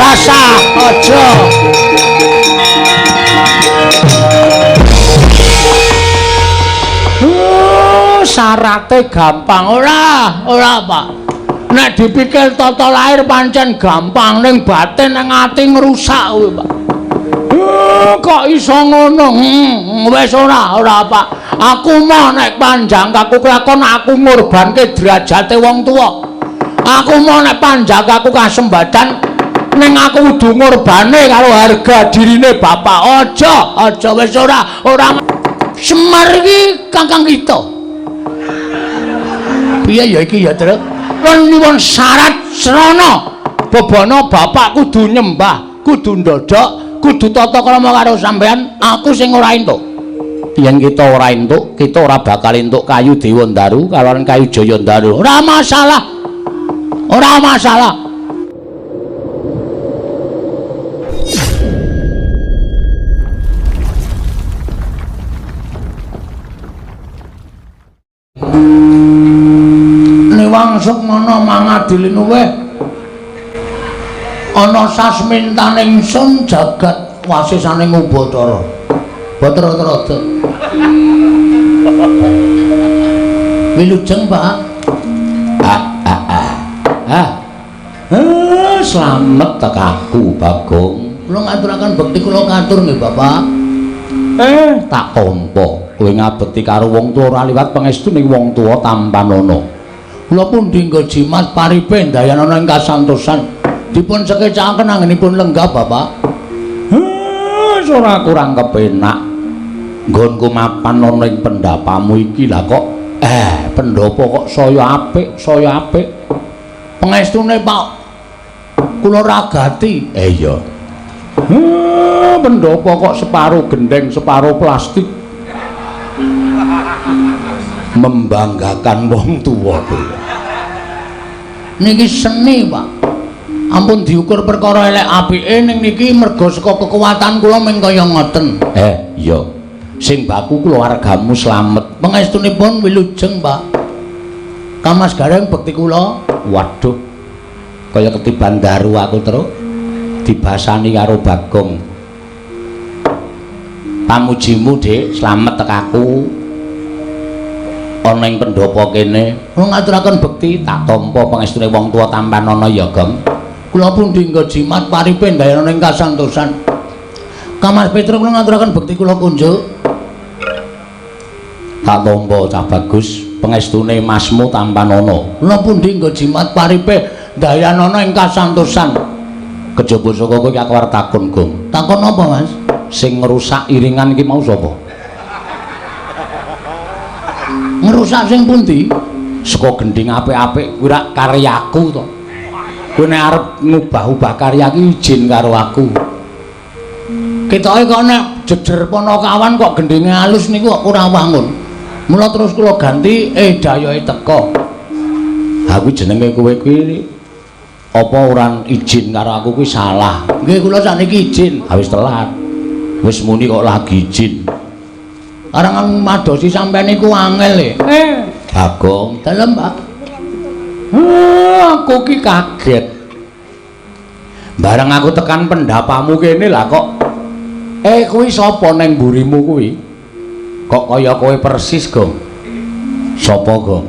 Rasah aja. Syarate gampang ora? Ora, Pak. Nek dipikir tata lahir pancen gampang, ning batin nang ati ngrusak kuwi, Pak. Kok iso ngono? Wis ora, ora, Pak. Aku mau nek panjang kaku kelakon aku ngorbanke derajate wong tuwa. Aku mau nek panjang kaku kasembadan ning aku kudu ngorbane karo harga dirine bapak. Aja, aja wis ora, ora. Semar iki kakang kita. Piye ya iki ya, Truk? Lan nyuwun syarat srana bebana bapak kudu nyembah, kudu ndodhok, kudu tata krama karo sampean, aku sing ora entuk. Yen kita ora entuk, kita ora bakal entuk kayu Dewandaru karo kayu Jayandaru. Ora masalah. Ora masalah. Niwang Sukmana mangadili luweh ana sasmintaning sun jagat wasisaning Ubathara. Bathara. Wilujeng, Pak. Slamet tekaku, Bagong. Kula ngaturaken bekti kula katur nggih, Bapak. Tak tampa. Kowe ngabekti karo wong tuwa ora liwat pangestune wong tuwa tampanana. Kula pun dinggo jimat paripe ndayanana ing kasantosan. Dipun sekecakaken anggenipun lenggah, Bapak. Ora kurang kepenak. Nggonku mapan ana ing pendapamu iki lah kok pendhapa kok saya apik, saya apik. Pangestune, Pak, kula ragati. Iya. Pendhapa kok separo gendeng, separo plastik. Membanggakan wong tuwa kuwi. Niki seni, Pak. Ampun diukur perkara elek apike ning niki merga saka kekuatan kula ming kaya ngoten. Iya. Sing baku keluargamu slamet. Pangestunipun wilujeng, Pak. Kamas Gareng bekti kula. Waduh. Kaya ketiban daru aku, Truk. Dibasani karo Bagong. Pamujimu, Dik, slamet tekaku. Ana ing pendhapa kene. Kula ngaturaken bekti tak tampa pangestune wong tuwa tampanana ya, Gong. Kula pun dinggo jimat paripe ndayana ing kasantosan. Kamas Petruk kula ngaturaken bekti kula kunjuk. Tak tampa cah bagus pangestune masmu tampanana. Kula pun dinggo jimat paripe ndayanana ing kasantosan. Kejaba saka kowe aku arep takon, Gong. Takon apa, Mas? Sing ngrusak iringan iki mau sapa? Ngrusak sing pundi? Saka gendhing apik-apik kuwi rak karyaku to. Kowe nek arep ngubah-ubah karya iki izin karo aku. Ketoke kok nek jejer Panakawan kok gendhinge alus niku kok ora wangun. Mula terus kula ganti dayohe teka. Ha kuwi jenenge kowe kuwi apa ora izin karo aku kuwi salah. Nggih kula sakniki izin. Ha wis telat. Wis muni kok lagi izin. Arangan madosi sampean niku angel e. Bagong, dalem, Pak. Aku ki kaget. Bareng aku tekan pendapamu kene lah kok. Kuwi sapa neng mburimu kuwi? Kok kaya kowe persis, Gong? Sapa, Gong?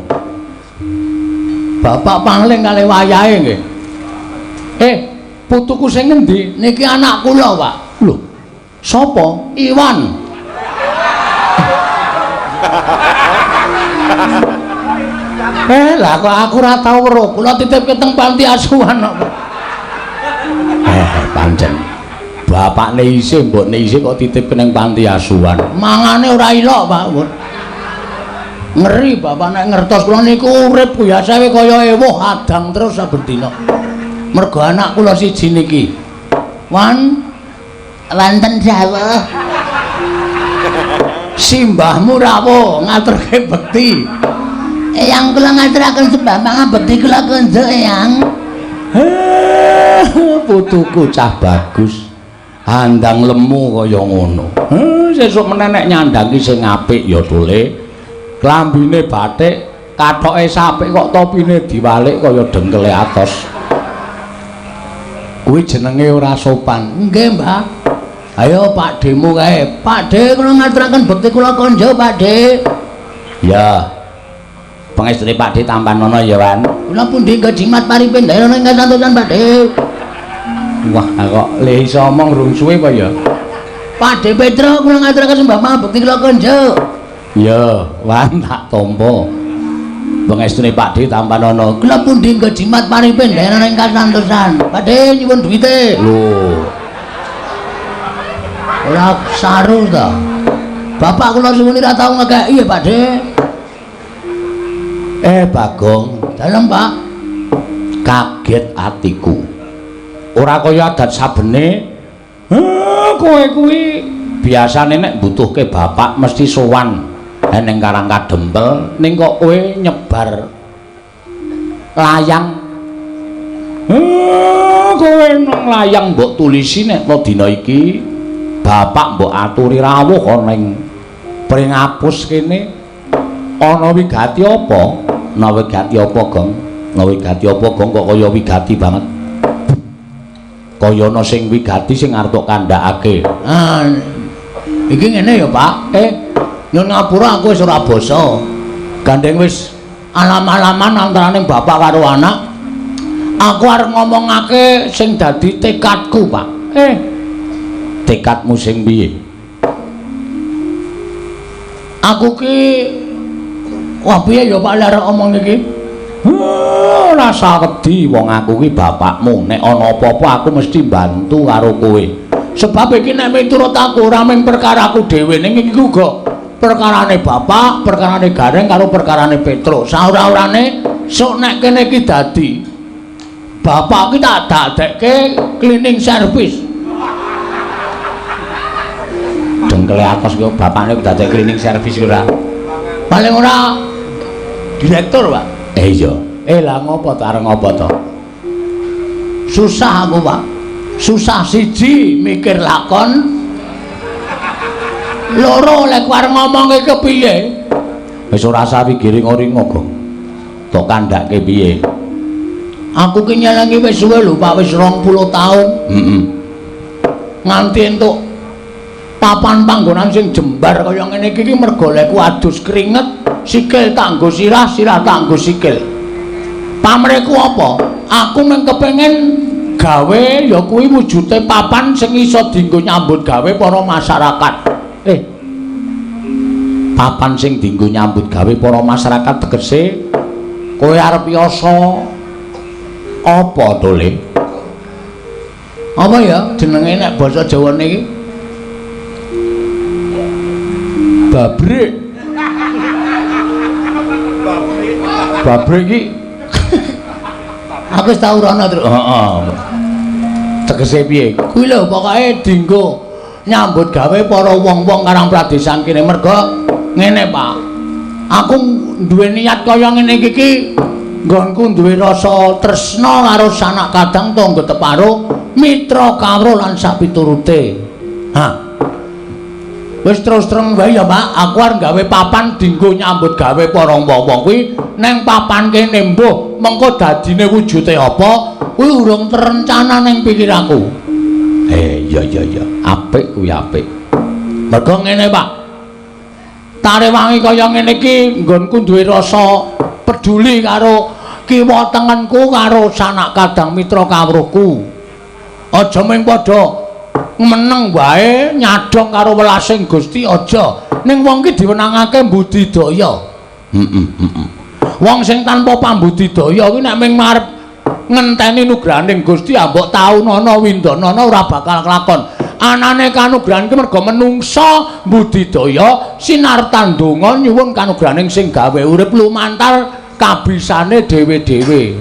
Bapak pangling kalih wayahe nggih. Putuku sing ngendi? Niki anak kula, Pak. Lho, sapa? Iwan. Lah kok aku ora tau weruh. Kula titipke teng panti asuhan kok. Pancen. Bapakne isih, mbokne isih kok titipke ning panti asuhan. Mangane ora ilok, Pak. Ngeri bapak nek ngertos kula niku urip biasae kaya ewuh adang terus saben dina. Mergo anak kula siji niki. Wan wonten dawuh. Simbahmu rawuh ngaturke bekti. Eyang kula ngaturaken sembah pangabekti kula kunjuk, Eyang. Putuku cah bagus. Andang lemu kaya ngono. Sesuk meneh nek nyandang ki sing apik ya, Tule. Klambine batik, kathoke sapik kok topine diwalik kaya dengkele atos. Kuwi jenenge ora sopan. Nggih, Mbah. Ayo Pak Demu kae. Pak De kula ngaturaken bekti kula konjo, Pak De. Ya. Pangestune Pak De tampanono ya, Wan. Kula pundi jimat paripin daerah ing kasantosan, Pak De. Wah, kok le iso omong rung suwe apa ya? Pak De Petro kula ngaturaken sembah pangabekti kula konjo. Ya, Wan tak tampa. Pangestune Pak De tampanono. Kula pundi jimat paripin daerah ing kasantosan. Pak De nyuwun duwite. Lho. Ora saru ta. Bapak kula suwun ora tau ngekeki ya, Pak De. Bagong, dalem Pak. Kaget atiku. Ora kaya adat sabene. Kowe kuwi biasane nek mbutuhke bapak mesti sowan ning Karang Kadempel, ning kok kowe nyebar layang. Kowe nang layang mbok tulisi nek to dina iki bapak mbok aturi rawuh ana ing Pringapus kene. Ana wigati apa? Ana wigati apa, Gong? Ana wigati apa, Gong? Kok kaya wigati banget. Kaya ana sing wigati sing arep tok kandhakake. Ah, iki ngene ya, Pak. Nyun ngapura aku wis ora basa. Gandeng wis alam-alaman antarane bapak karo anak. Aku arep ngomongake sing dadi tekadku, Pak. Tekadmu sing piye? Aku ki wah piye ya Pak lek arep omong iki? Ora usah wedi, wong aku ki bapakmu. Nek ana apa-apa aku mesti bantu karo kowe. Sebab iki nek miturut aku ora mung perkaraku dhewe, ning iki uga perkarane bapak, perkarane Gareng karo perkarane Petro. Saora-orane sok nek kene iki dadi bapak ki tak dadekke cleaning service. Dengkele atos kok bapakne dadekke cleaning service ora. Paling ora direktur, Pak. Iya. Lah ngopo to arep ngopo to? Susah aku, Pak. Susah siji mikir lakon. Loro lek arep ngomongke kepiye? Wis ora usah wigiring-ringo, Gong. Tok kandhake piye? Aku ki nyelengi wis suwe lho, Pak, wis 20 taun. Heeh. Nganti entuk papan panggonan sing jembar kaya ngene iki mergo lekku adus keringet, sikil tak nggo sirah, sirah tak nggo sikil. Pamrihku apa? Aku mung kepengin gawe ya kuwi wujude papan sing iso dienggo nyambut gawe para masyarakat. Papan sing dienggo nyambut gawe para masyarakat tegese kowe arep yasa apa to, Le? Apa ya jenenge nek basa Jawane iki? Babrik. Babrik iki aku wis tau rono, Tru. Heeh. Tegese piye? Kuwi lho pokoke dienggo nyambut gawe para wong-wong Karang Pradesan kene mergo ngene, Pak. Aku duwe niat kaya ngene iki ki nggonku duwe rasa tresna karo sanak kadang tangga teparo, mitra kawruh lan sapiturute. Ha. Wis terus terang wae ya, Pak, aku arep gawe papan dienggo nyambut gawe para wong-wong kuwi neng papan kene mbuh mengko dadine wujude apa kuwi urung terencana ning pikiranku. Iya iya iya, apik kuwi apik. Mergo ngene, Pak. Tarewangi kaya ngene iki nggonku duwe rasa peduli karo kiwa tengenku karo sanak kadang mitra kawruhku. Aja mung padha meneng wae nyadong karo welasing Gusti aja. Ning wong ki diwenangake mbudidaya. Heeh, heeh. Wong sing tanpa pambudidaya kuwi nek mung arep ngenteni nugrahaning Gusti ambok taunana windanana ora bakal kelakon. Anane kanugrahan ki merga menungsa mbudidaya sinartan donga nyuwun kanugrahaning sing gawe urip lumantar kabisane dhewe-dhewe.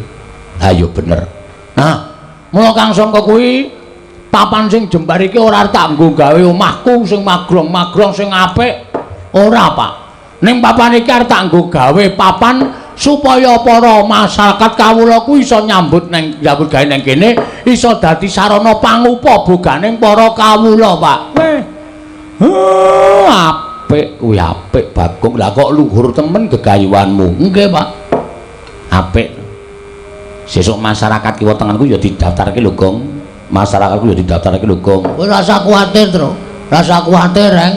Ha iya bener. Nah, mula Kang Sangka kuwi papan sing jembar iki ora tak nggo gawe omahku sing magrong-magrong sing apik. Ora, Pak. Ning papan iki arep tak nggo gawe papan supaya para masyarakat kawula ku iso nyambut neng nyambut gawe neng kene, iso dadi sarana pangupa boganing para kawula, Pak. Weh. Apik kuwi apik, Bagong. Lah kok luhur temen gegayuhanmu. Nggih, Pak. Apik. Sesuk masyarakat kiwa tengenku ya didaftarke lho, Gong. Masyarakat kuwi didaftarake lho, Gong. Kowe rasa kuwatir, Tru. Rasa kuwatir, Reng.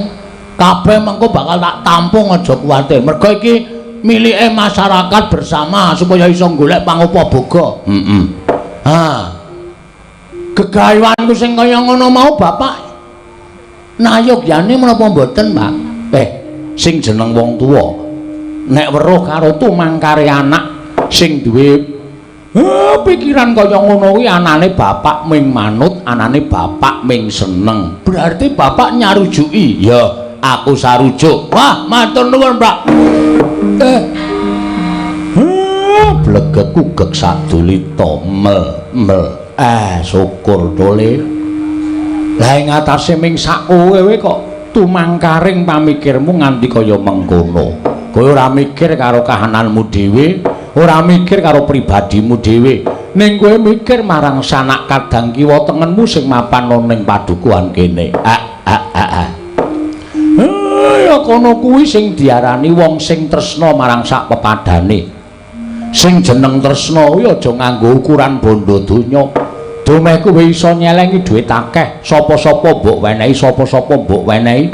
Kabeh mengko bakal tak tampung, aja kuwatir. Mergo iki milike masyarakat bersama supaya iso golek pangupaboga. Heeh. Ha. Gegayuhanku sing kaya ngono mau bapak nayogyane menapa mboten, Pak? Sing jeneng wong tuwa nek weruh karo tumangkare anak sing duwe pikiran kaya ngono kuwi anane bapak ming manut, anane bapak ming seneng. Berarti bapak nyarujuki. Ya, aku sarujuk. Wah, matur nuwun, Pak. Blegek geg sadulita mel mel. Syukur dole. Lah ing atase ming sak kowe kok tumangkaring pamikirmu nganti kaya mengkono. Kowe ora mikir karo kahananmu dhewe, ora mikir karo pribadimu dhewe, ning kowe mikir marang sanak kadang kiwa tengenmu sing mapan ning padukuhan kene. Ah ah ah. Ah. Ya kono kuwi sing diarani wong sing tresna marang sak pepadane. Sing jeneng tresna kuwi aja nganggo ukuran bondo donya. Dumeh kowe iso nyelengi dhuwit akeh, sapa-sapa mbok wenehi, sapa-sapa mbok wenehi.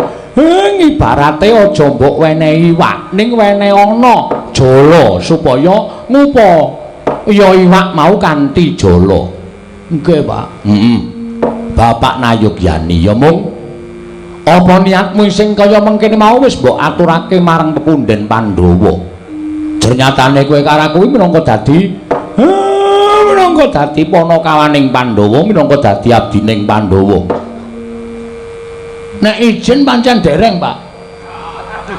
Ibarate aja mbok wenehi iwak, ning wenehi ana jala supaya ngupa ya iwak mau kanthi jala. Nggih, Pak. Heeh. Bapak nayogyani ya mung apa niatmu sing kaya mengkene mau wis mbok aturake marang pepunden Pandhawa. Jernyatane kowe karo kuwi minangka dadi minangka dadi panakawaning Pandhawa, minangka dadi abdining Pandhawa. Nek izin pancen dereng, Pak.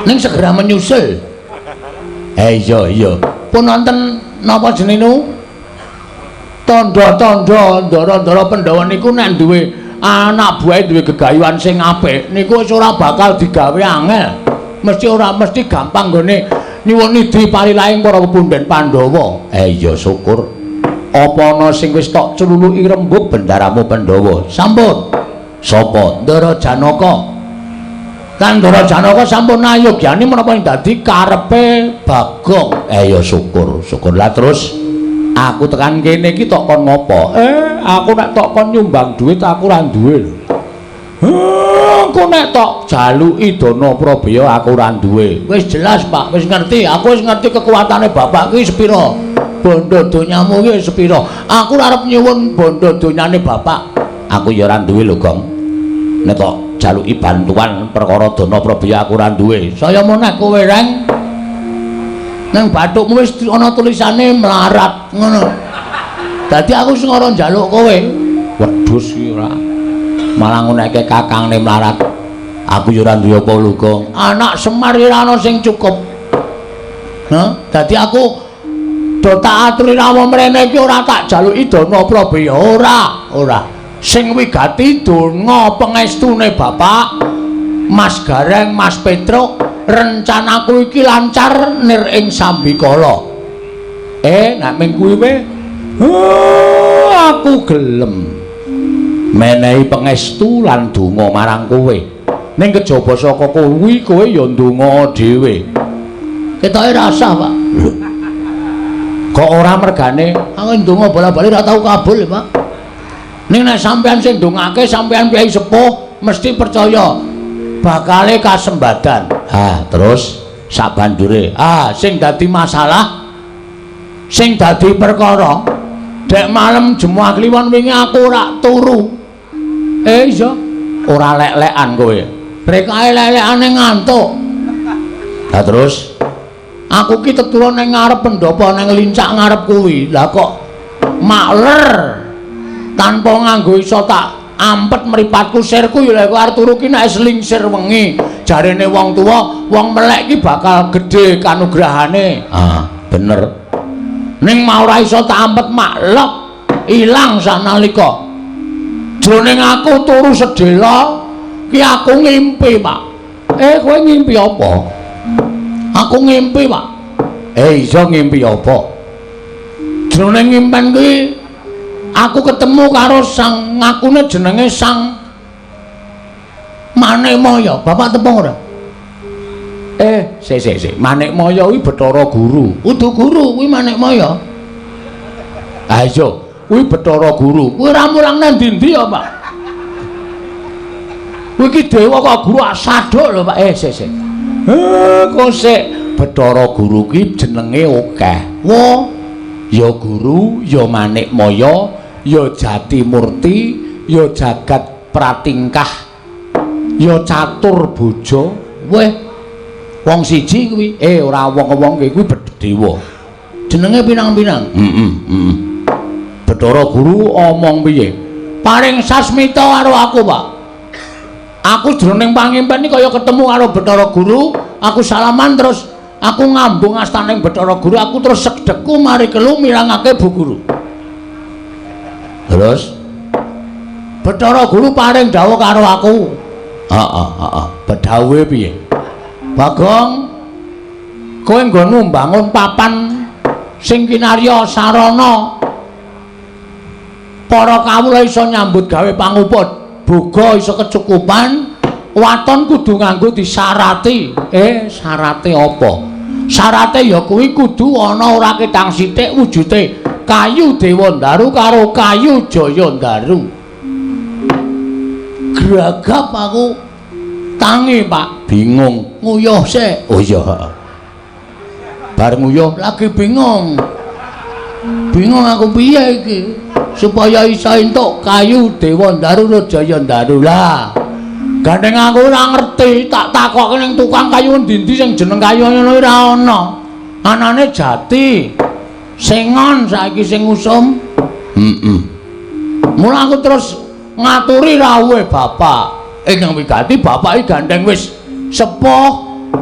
Ning segera menyusul. Iya iya. Pun wonten napa jenenge? Tandha-tandha ndara-ndara Pandhawa niku nek duwe anak buahe duwe gegayuhan sing apik niku wis ora bakal digawe angel. Mesti ora mesti gampang nggone nyuwun nidhi palilaing para pepunden Pandhawa. Iya syukur. Apa ana sing wis tok celuluki rembug bendaramu Pandhawa? Sampun. Sapa? Ndara Janaka. Lan Ndara Janaka sampun nayogyani menapa ing dadi karepe Bagong. Ya syukur, syukur. Lah terus aku tekan kene iki tok kon ngopo? Aku nek tok kon nyumbang dhuwit aku ora duwe lho. Aku nek tok jaluki dana prabeya aku ora duwe. Wis jelas, Pak, wis ngerti. Aku wis ngerti kekuatane bapak ki sepira. Bondo donyamu ki sepira. Aku ora arep nyuwun bondo donyane bapak. Aku ya ora duwe lho, Gong. Nek tok jaluki bantuan perkara dana prabeya aku ora duwe. Saya meneh kowe, Reng. Nang bathukmu wis ana tulisane melarat ngono. Dadi aku sing ora njaluk kowe. Wedhus iki ora. Malah nguneke kakangne melarat. Aku ya ora duwe apa lho, Gong. Anak Semar ora ana sing cukup. Hah? Dadi aku do tak aturi rawuh mrene iki ora tak jaluki dana prabeya ora, ora. Sing wigati donga pengestune bapak Mas Gareng, Mas Petruk, rencanaku iki lancar nir ing sambikala. Nek ming kuwi we aku gelem menehi pengestu lan donga marang kowe. Ning kejaba saka kuwi kowe ya ndonga dhewe. Ketoke rasah, Pak. Lho. Kok ora mergane aku ndonga bola-bali ora tau kabul, Pak. Ning nek sampean sing ndongake sampean piyai sepuh mesti percaya bakale kasembadan. Ha, terus sak banjure, sing dadi masalah, sing dadi perkara, dek malem Jemuah Kliwon wingi aku ora turu. Iya, ora lek-lekan kowe. Rekae lek-lekane ngantuk. Lah terus aku ki tetulun ning ngarep pendopo ning lincak ngarep kuwi. Lah kok makler tanpa nganggo iso tak ampet mripatku sirku ya lek arep turu ki nek selingsir wengi. Jarene wong tuwa, wong melek ki bakal gedhe kanugrahane. Ah, bener. Ning mau ora iso tak ampet maklek ilang sanalika. Jroning aku turu sedhela ki aku ngimpi, Pak. Kowe ngimpi apa? Aku ngimpi, Pak. Iso ngimpi apa? Jroning ngimpen kuwi aku ketemu karo sang ngakune jenenge Sang Manikmaya. Bapak tepung ora? Sik sik sik. Manikmaya kuwi Bathara Guru. Udu guru kuwi Manikmaya. Ha iya, Kuwi Bathara Guru. Kuwi ora mulang nang ndi-ndi ya, Pak. Kuwi iki dewa kok guru asaduk lho, Pak. Sik sik. Kok sik Bathara Guru ki jenenge akeh. Wo, ya guru, ya Manikmaya, ya Jatimurti, ya Jagat Pratingkah, ya Catur Bojo. Weh, wong siji kuwi. Ora wong-wong kuwi dewa. Jenenge pinang-pinang. Heeh, heeh. Bathara Guru omong piye? Paring sasmita karo aku, Pak. Aku jroning pangimpen iki kaya ketemu karo Bathara Guru, aku salaman terus aku ngambung astaning Bathara Guru, aku terus segdekku mari kelu mirangake Bu Guru. Terus Bathara Guru paring dawuh karo aku. Heeh, heeh. Bedhawuhe piye? Bagong, kowe nggonmu mbangun papan sing kinarya sarana para kawula iso nyambut gawe pangupa boga iso kecukupan, waton kudu nganggo disarati. Syarate apa? Syarate ya kuwi kudu ana ora ketang sithik wujude kayu Dewandaru karo kayu Jayandaru. Gragap aku tangi, Pak. Bingung. Nguyuh sik. Oh iya, heeh. Bar nguyuh lagi bingung. Bingung aku piye iki supaya iso entuk kayu Dewandaru karo Jayandaru. Lah, gandeng aku ora ngerti, tak takokke ning tukang kayu endi-endi sing jeneng kayu ngono ora ana. Anane jati. Sengon saiki sing usum. Heeh. Mula aku terus ngaturi rawuhe bapak. Ingkang wigati bapak iki gandeng wis sepuh,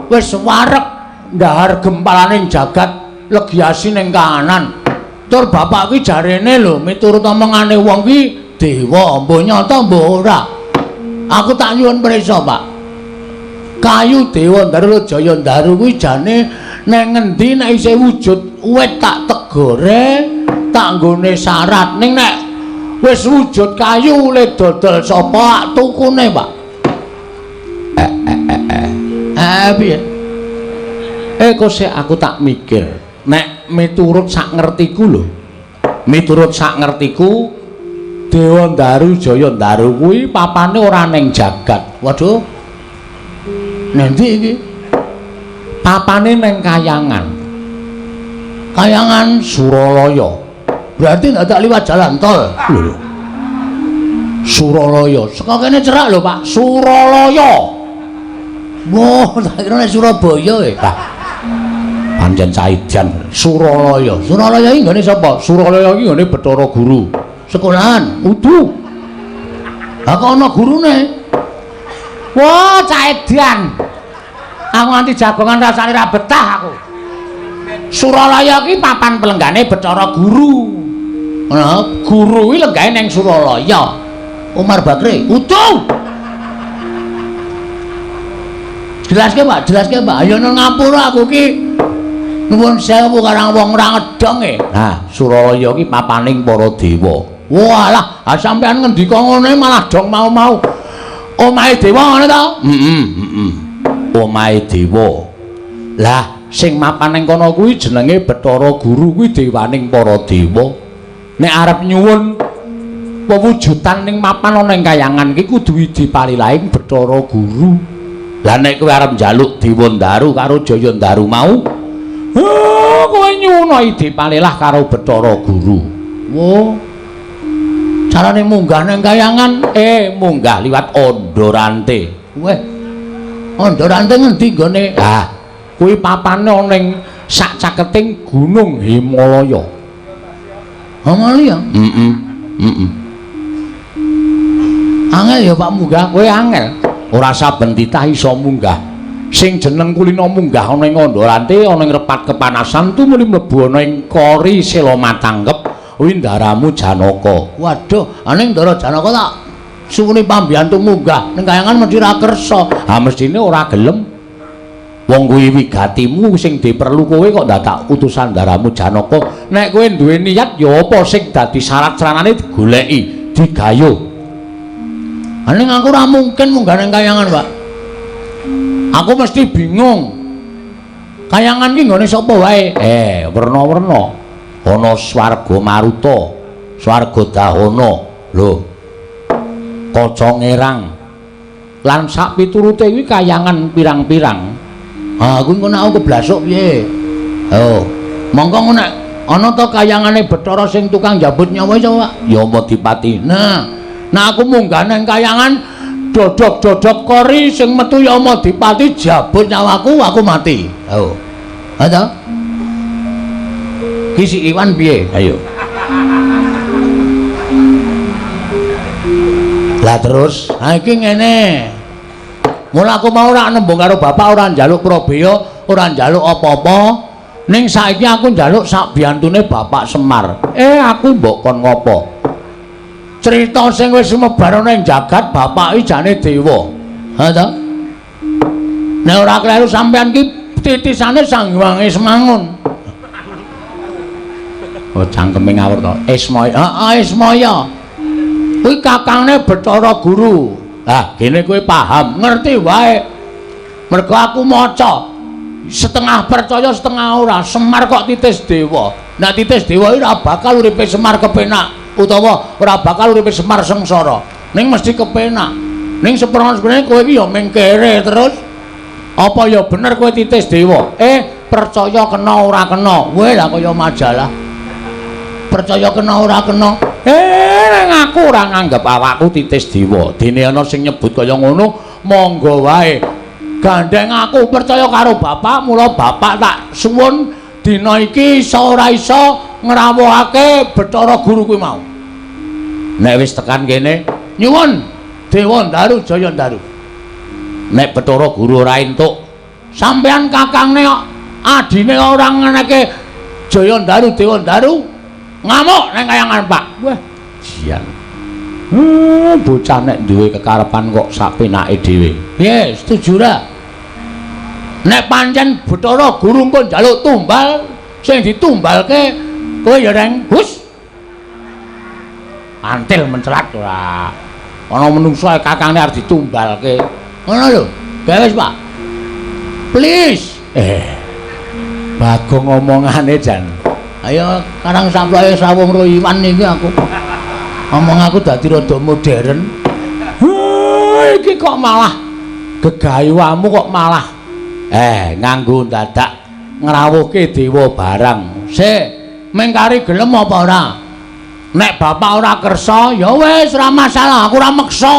wis wareg ndahar gempalaning jagat legiasi ning kahanan. Tur bapak ki jarene lho miturut omongane wong ki dewa, mbuh nyata mbuh ora. Aku tak nyuwun prisa, Pak. Kayu Dewandaru Jayandaru kuwi jane nang ngendi nek isih wujud wit tak tegore, tak nggone syarat. Ning nek wis wujud kayu le dodol sapa tukune, Pak? Piye? Kok sik aku tak mikir. Nek miturut sak ngertiku lho. Miturut sak ngertiku Dewandaru Jayandaru kuwi papane ora ning jagat. Waduh. Nendi iki? Papane ning Kayangan. Kayangan Suralaya. Berarti ndak liwat jalan tol. Lho. Suralaya. Saka kene cerak lho, Pak. Suralaya. Wah, tak kira nek Surabaya e. Lah. Pancen caidan Suralaya. Suralaya iki nggone sapa? Suralaya iki nggone Bathara Guru. Sekolahan udu. Ha kok ana gurune? Wah, caidan. Aku nganti jagongan rasane ra betah aku. Suralaya iki papan pelenggane Bathara Guru. Nah, guru iki lenggahe ning Suralaya. Umar Bakri udu. Jelaske, Pak, jelaske, Pak. Ayo nang ngapura aku ki. Nuwun sewu karang wong ora ngedong e. Nah, Suralaya ki papaning para dewa. Walah, sampean ngendika ngene malah dong mau-mau. Omahe dewa ngono to? Heeh, heeh. Omahe dewa. Lah, sing mapan ning kono kuwi jenenge Bathara Guru kuwi dewaning para dewa. Nek arep nyuwun pewujudan ning mapan ana ing kayangan ki kudu dipalilahing Bathara Guru. Lah nek kowe arep njaluk Dewandaru karo Jayandaru mau, kowe nyuwun dipalilah karo Bathara Guru. Wo. Carane munggah nang kayangan, munggah liwat Ondorante. Weh. Ondorante ngendi nggone? Lah, kuwi papane ana ning sak caketing Gunung Himalaya. Himalaya? Heeh. Heeh. Angel ya Pak munggah, kowe angel. Ora saben titah iso munggah. Sing jeneng kulina munggah ana ing Ondorante ana ing repat kepanasan tumuli mlebu ana ing Kori Selomatangkep windaramu Janaka. Waduh, aning Ndara Janaka tak suwuni pambiyantu munggah ning kayangan mesti ra kersa. Ha mestine ora gelem. Wong kuwi wigatimu sing diperlu kowe kok dadak utusan ndaramu Janaka. Nek kowe duwe niat ya apa sing dadi syarat saranane digoleki, digayuh. Aning aku ora mungkin munggah ning kayangan, Pak. Aku mesti bingung. Kayangan ki nggone sapa wae? Werna-werna. Ana swarga Maruta. Swarga Dahana. Lho. Kaca Ngerang. Lan sak piturute kuwi kayangan pirang-pirang. Ha, kuwi engko nek aku keblasuk piye? Oh. Mongko nek ana ta kayangane Bathara sing tukang njabut nyawa iso, Pak? Yamadipati. Nah, nek aku munggah nang kayangan dodok-dodok kori sing metu Yamadipati jabut nyawaku, aku mati. Oh. Ha ta? Ki si Iwan piye? Ayo. Lah terus, ha iki ngene. Mula aku mau ora nembung karo bapak, ora njaluk prabeya, ora njaluk apa-apa. Ning saiki aku njaluk sak biyantune Bapak Semar. Aku mbok kon ngopo? Cerita sing wis sumebar ana ing jagat, bapak iki jane dewa. Ha ta? Nek ora kleru sampean ki titisane Sang Hyang Ismangun. Oh, cangkeme ngawur to. Ismaya. Heeh, Ismaya. Kuwi kakangne Bathara Guru. Ah, gene kowe paham, ngerti wae. Mergo aku maca. Setengah percaya setengah ora. Semar kok titis dewa. Nek titis dewa iki ora bakal uripe Semar kepenak utawa ora bakal uripe Semar sengsara. Ning mesti kepenak. Ning seprono-seprone kowe iki ya ming kere terus. Apa ya bener kowe titis dewa? Percaya kena ora kena. Kowe lah kaya majalah. Percaya kena ora kena. Ning aku ora nganggep awakku titis dewa. Dene ana sing nyebut kaya ngono, monggo wae. Gandeng aku percaya karo bapak, mula bapak tak suwun dina iki iso ora iso ngrawuhake Bathara Guru kuwi mau. Nek wis tekan kene, nyuwun Dewa Ndaru Jaya Ndaru. Nek Bathara Guru ora entuk, sampean kakangne adine ora ngeneke Jaya Ndaru Dewa Ndaru ngamuk nang kayangan Pak. Wah, jian. Bocah nek duwe kekarepan kok sak penake dhewe. Piye, setuju ra? Nek pancen Bathara Guru engko njaluk tumbal, sing ditumbalke kowe ya reng hus. Antil mencelat ora. Ana menungso kakangne arep ditumbalke. Ngono lho. Gawe wis, Pak. Please. Bagong omongane jan. Ayo karang samploke sawung ro Iwan iki aku. Omong aku dadi rada modern. Iki kok malah gegayuhamu kok malah nganggo dadak ngrawuhke dewa barang. Sik, mengkari gelem apa ora? Nek bapak ora kersa, ya wis ora masalah, aku ora meksa.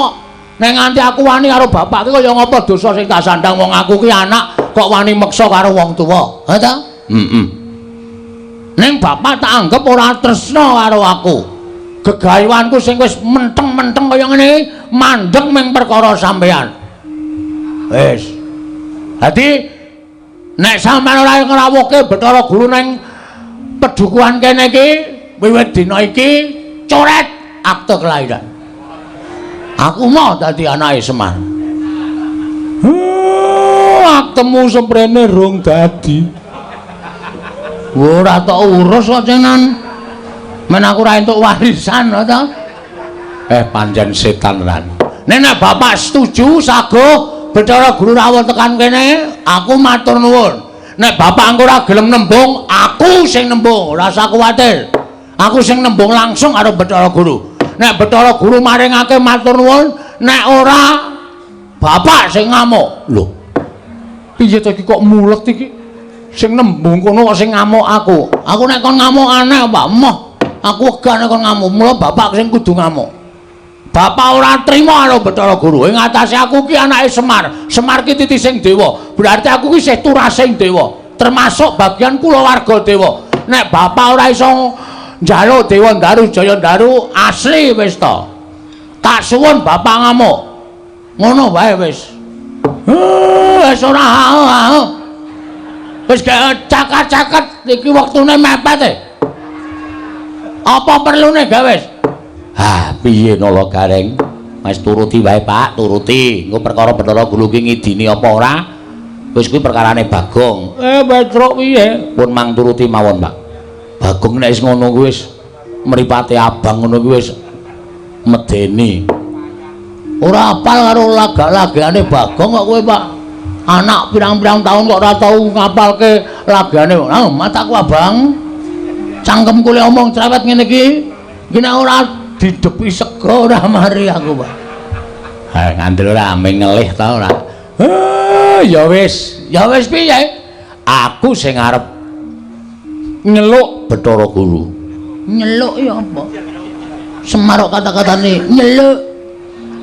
Nek nganti aku wani karo bapak ki kaya ngapa dosa sing tak sandang wong aku ki anak kok wani meksa karo wong tuwa. Ha ta? Heeh. Ning bapak tak anggap ora tresna karo aku. Gegayuhanku sing wis menteng-menteng kaya ngene iki mandeg ming perkara sampean. Wis. Dadi nek sampean ora ngrawuhke Bathara Guru ning pedukuhan kene iki wiwit dina iki coret akte kelahiran. Aku mau dadi anake Semar. Aktemu semprene rung dadi. Ora tok urus kok cenan. Men aku ora entuk warisan to. Pancen setan lan. Nek bapak setuju saguh Bathara Guru rawuh tekan kene, aku matur nuwun. Nek bapak engko ora gelem nembung, aku sing nembung, ora usah kuwatir. Aku sing nembung langsung karo Bathara Guru. Nek Bathara Guru maringake matur nuwun, nek ora bapak sing ngamuk. Lho. Piye to iki kok mulet iki? Sing nembung kono kok sing ngamuk aku. Aku nek kon ngamuk aneh, Pak. Moh. Aku wegah nek kon ngamuk. Mula bapak sing kudu ngamuk. Bapak ora trima karo Bathara Guru. Ing atase aku ki anake Semar. Semar ki titising dewa. Berarti aku ki isih turasing dewa. Termasuk bagian kulawarga dewa. Nek bapak ora iso njaluk Dewa Ndaru Jaya Ndaru asli wis to. Tak suwun bapak ngamuk. Ngono wae wis. Wis ora ha. Wis cakat-cakat iki wektune mepet e. Apa perlune gawe wis? Ah, piye Nala Gareng? Wis turuti wae, Pak, turuti. Engko perkara Bathara Guru ki ngidini apa ora? Wis kuwi perkarane Bagong. Petruk piye? Pun mang turuti mawon, Pak. Bagong nek wis ngono kuwi wis mripate abang ngono kuwi wis medeni. Ora apal karo lagak-lagane Bagong kok kowe, Pak. Anak pirang-pirang tahun kok ora tau ngapalke lagane. Ah, mataku abang. Cangkemku le omong cerewet ngene iki. Iki nek ora didepi sego ora mari aku, Pak. Ha ngandel ora ame ngelih ta ora. Ya wis, ya wis piye? Aku sing arep nyeluk Bathara Guru. Nyeluk ya apa? Semarok kata-katane nyeluk.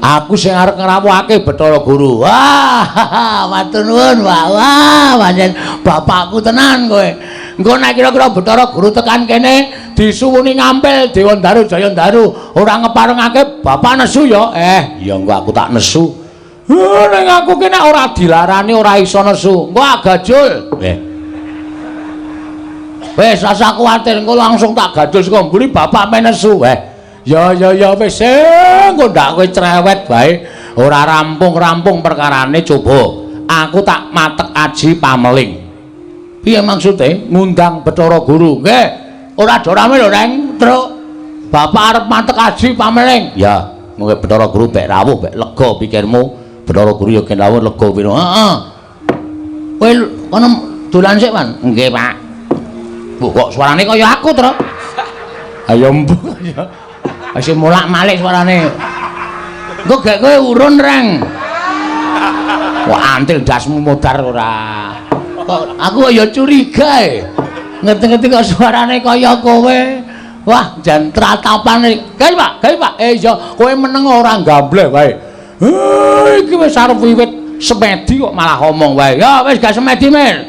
Aku sing arep ngrawuhake Bathara Guru. Wah, matur nuwun, Pak. Wah, pancen bapakku tenan kowe. Engko nek kira-kira Bathara Guru tekan kene disuwuni ngampil Dewa Ndaru Jaya Ndaru, ora ngeparengake bapak nesu ya. Ya engko aku tak nesu. Ning aku ki nek ora dilarani ora iso nesu. Engko agajul. Wis rasa kuwatir engko langsung tak gajul saka mburi bapak men nesu. Ya ya ya wis engko ndak kowe cerewet wae. Ora rampung-rampung perkarane coba. Aku tak matek aji pameling. Piye maksude? Ngundang Bathara Guru. Nggih. Ora do rame lho, Reng. Truk. Bapak arep matek aji pameling. Ya, mungkin Bathara Guru bek rawuh bek lega pikirmu. Bathara Guru ya gen rawuh lega piro. Heeh. Kowe kono dolan sik, Wan. Nggih, Pak. Bu, kok suarane kaya aku, Truk? Ayo mbuh ya. Wis molak-malik suarane. Engko gek kowe urun, Reng. Wah, antil ndasmu modar ora. Kok aku ya curiga e. Ngerti-ngerti kok suarane kaya kowe. Wah, jan tratapane. Gawe, Pak, gawe, Pak. Iya, kowe meneng ora gambleh wae. Iki wis arep wiwit semedi kok malah omong wae. Ya wis gak semedi, Mir.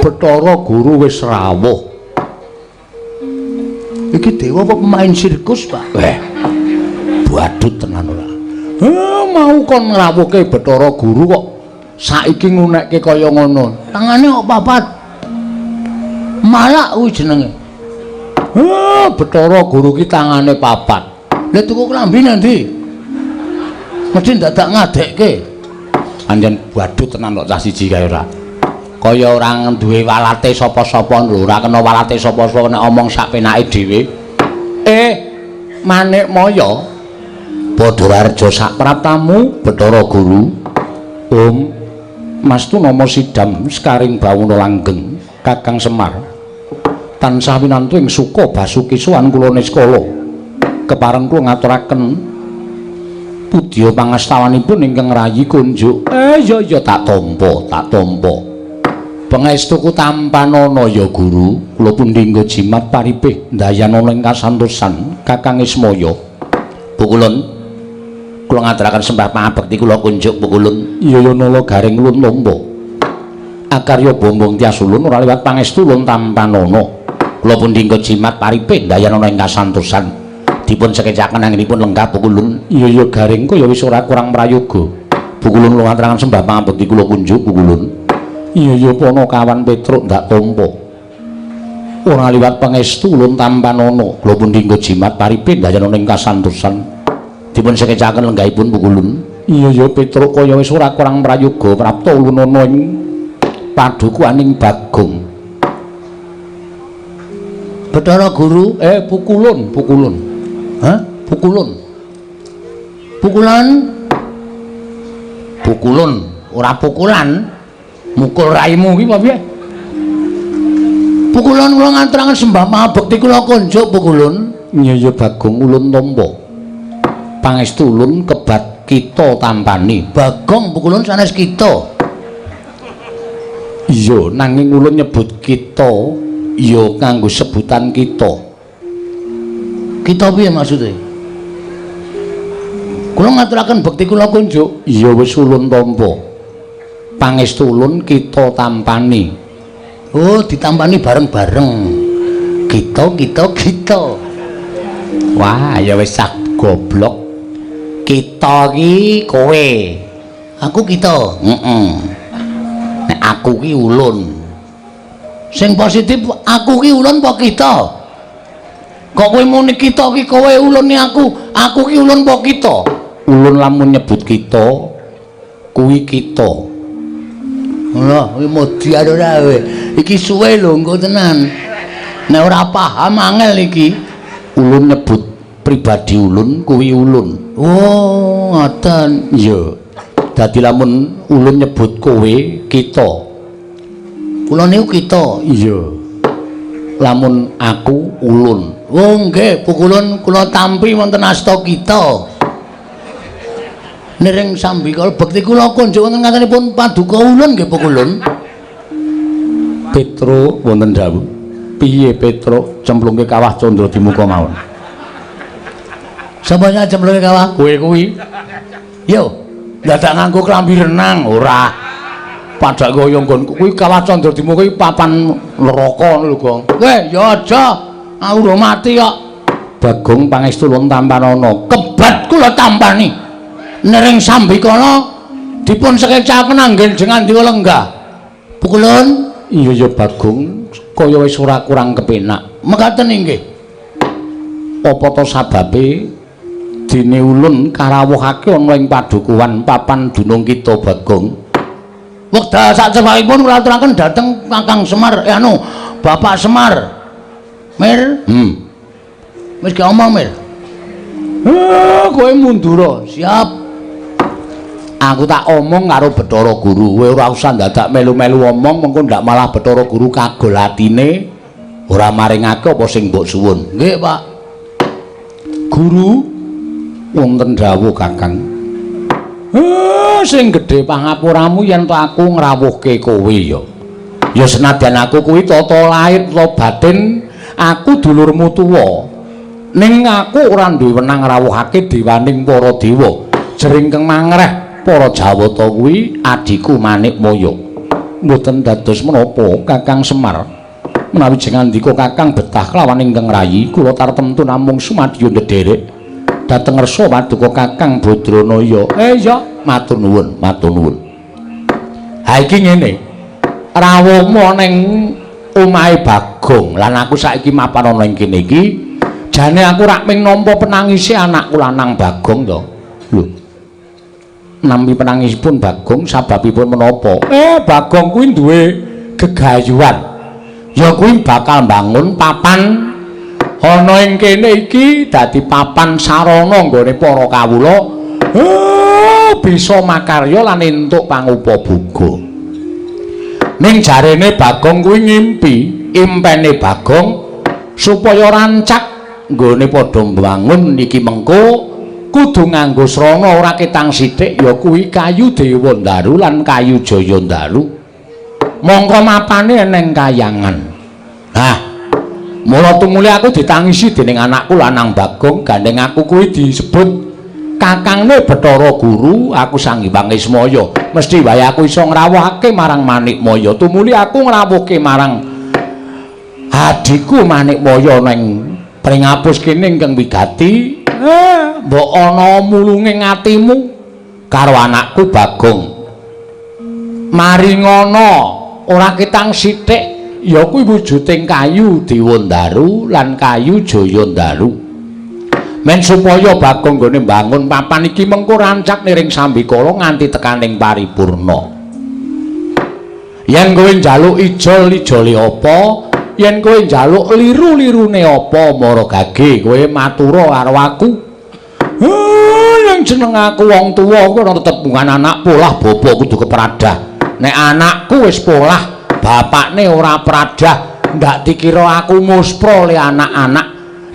Bathara Guru wis rawuh. Iki dewa apa pemain sirkus, Pak? Badut tenan ora. Mau kon ngrawuhke Bathara Guru kok saiki ngunekke kaya ngono. Tangane kok papat. Malak kuwi jenenge. Bathara Guru ki tangane papat. Lah tuku klambi nanti. Mesti dadak ngadekke. Anjen badut tenan kok cah siji kae ora. Kaya ora duwe walate sapa-sapa lho, ora kena walate sapa-sapa nek omong sak penake dhewe. Manikmaya Badararja sak praptamu Bathara Guru. Om Mastu nama sidam sekaring bawana langgeng Kakang Semar. Tansah winantu ing suka basuki sowan kula niskala. Kepareng kula ngaturaken pudya pangastawanipun ingkang rayi kunjuk. Ya ya tak tampa, tak tampa. Pangestuku tampanana ya Guru, kula pundi nggo jimat paripih ndayanana ing kasantosan Kakang Ismaya. Pukulun kula ngaturaken sembah pangabekti kula kunjuk pukulun. Iya ya nala garing ulun tampa. Akarya bombong tias ulun ora liwat pangestu ulun tampanana. Kula pundi nggo jimat paripih ndayanana ing kasantosan. Dipun sekecaken anggenipun lenggah pukulun. Iya ya garing kaya wis ora kurang prayoga. Pukulun kula ngaturaken sembah pangabekti kula kunjuk pukulun. Iya ya Panakawan Petruk ndak tampa. Ora liwat pangestu ulun tampanana. Kula pundi nggo jimat paripih ndayanana ing kasantosan. Dipun sekecaken lenggahipun pukulun. Iya ya Petruk kaya wis ora kurang prayoga prapta ulun ana ing padukuhaning Bagong. Bathara Guru, pukulun, pukulun. Hah? Pukulun. Pukulan. Pukulun, ora pukulan. Mukul raimu ki apa piye? Pukulun kula ngaturaken sembah pangabekti kula kunjuk pukulun. Iya ya Bagong ulun tampa. Pangestu ulun kebat kita tampani. Bagong pukulun sanes kita. Iya, nanging ulun nyebut kita ya kanggo sebutan kita. Kita piye maksude? Kula ngaturaken bekti kula kunjuk. Iya wis ulun tampa. Pangestu ulun kita tampani. Oh, ditampani bareng-bareng. Kita kita kita. Wah, ya wis sak goblok. Kita ki kowe. Aku kita. Heeh. Nek aku ki ulun. Sing positif aku ki ulun apa kita? Kok kowe muni kita ki kowe ulune aku, aku ki ulun apa kita? Ulun lamun nyebut kita kuwi kita. Lha, kuwi modiar ora kowe. Iki suwe lho engko tenan. Nek ora paham angel iki. Ulun nyebut pribadi ulun kuwi ulun. Oh, ngoten. Iya. Dadi lamun ulun nyebut kowe kita. Kula niku kita. Iya. Lamun aku ulun. Oh nggih, pukulun kula tampi wonten asta kita. Niring sambikala bekti kula kunjuk wonten ngatanipun paduka ulun nggih pukulun. Petro wonten dawuh. Piye Petro cemplungke kawah Candra Dimuka mawon? Sapa sing cemplungke kawah? Kowe kuwi. Yo, dadak nganggo klambi renang ora. Padha kaya nggonku kuwi kawah Candra Dimuka kuwi papan neraka ngono lho, Gong. Kowe ya aja. Aku ora mati kok. Bagong pangestu ulun tampanana. Kebat kula tampani. Nering sambikala dipun sekecaken anggen jengan dewa lenggah. Pukulun? Iya ya Bagong, kaya wis ora kurang kepenak. Mekaten inggih. Apa to sababe dene ulun karawuhake ana ing padukuhan papan dunung kita Bagong? Wekdal sacepakipun kula aturaken dhateng Kakang Semar, Bapak Semar. Mir? Wis gak omong, Mir. Kowe mundura. Siap. Aku tak omong karo Bathara Guru. Kowe ora usah dadak melu-melu omong, mengko ndak malah Bathara Guru kagol atine ora maringake apa sing mbok suwun. Nggih, Pak. Guru wonten dawuh, Kakang. Sing gedhe pangapuramu yen to aku ngrawuhke kowe ya. Ya senadyan aku kuwi tata lahir tata batin aku dulurmu tuwa. Ning aku ora duwe wenang ngrawuhake dewaning para dewa. Jering kang mangreh para Jawata kuwi adhiku Manikmaya. Mboten dados menapa Kakang Semar. Menawi jengandika Kakang betah kelawan ingkang rayi, kula tartemtu namung sumadyo ndederek dhateng ngersa paduka Kakang Badranaya. Iya, matur nuwun, matur nuwun. Ha iki ngene. Rawuhmu ning omahe Bagong lan aku saiki mapan ana ing kene iki. Jane aku rak ming nampa penangise anakku lanang Bagong to. Lho. Nampi penangisipun Bagong sababipun menapa? Bagong kuwi duwe gegayuhan. Ya kuwi bakal mbangun papan ana ing kene iki dadi papan sarana nggone para kawula bisa makarya lan entuk pangupaboga. Ning jarene Bagong kuwi ngimpi, impene Bagong supaya rancak nggone padha mbangun iki mengko kudu nganggo srana ora ketang sithik ya kuwi kayu Dewandaru lan kayu Jayandaru. Mongko mapane eneng kayangan. Nah, mula tumuli aku ditangisi dening anakku lanang Bagong, gandeng aku kuwi disebut kakangne Bathara Guru, aku Sang Hyang Ismaya. Mesti wae aku iso ngrawuhake marang Manikmaya. Tumuli aku ngrawuhke marang adhiku Manikmaya ning pringapus kene ingkang wigati. Mbok ana mulunge atimu karo anakku Bagong. Mari ngono ora ketang sithik ya kuwi wujuding kayu Dewandaru lan kayu Jayandaru. Men supaya Bagong nggone mbangun papan iki mengko rancak niring sambikala nganti tekaning paripurna. Yen kowe njaluk ijol ijole apa? Yen kowe njaluk liru-lirune apa mara gage kowe matura karo aku. Yen jeneng aku wong tuwa kuwi ora tetepungan anak polah bapa kudu kepradah. Nek anakku wis polah, bapakne ora pradah, ndak dikira aku muspra le anak-anak.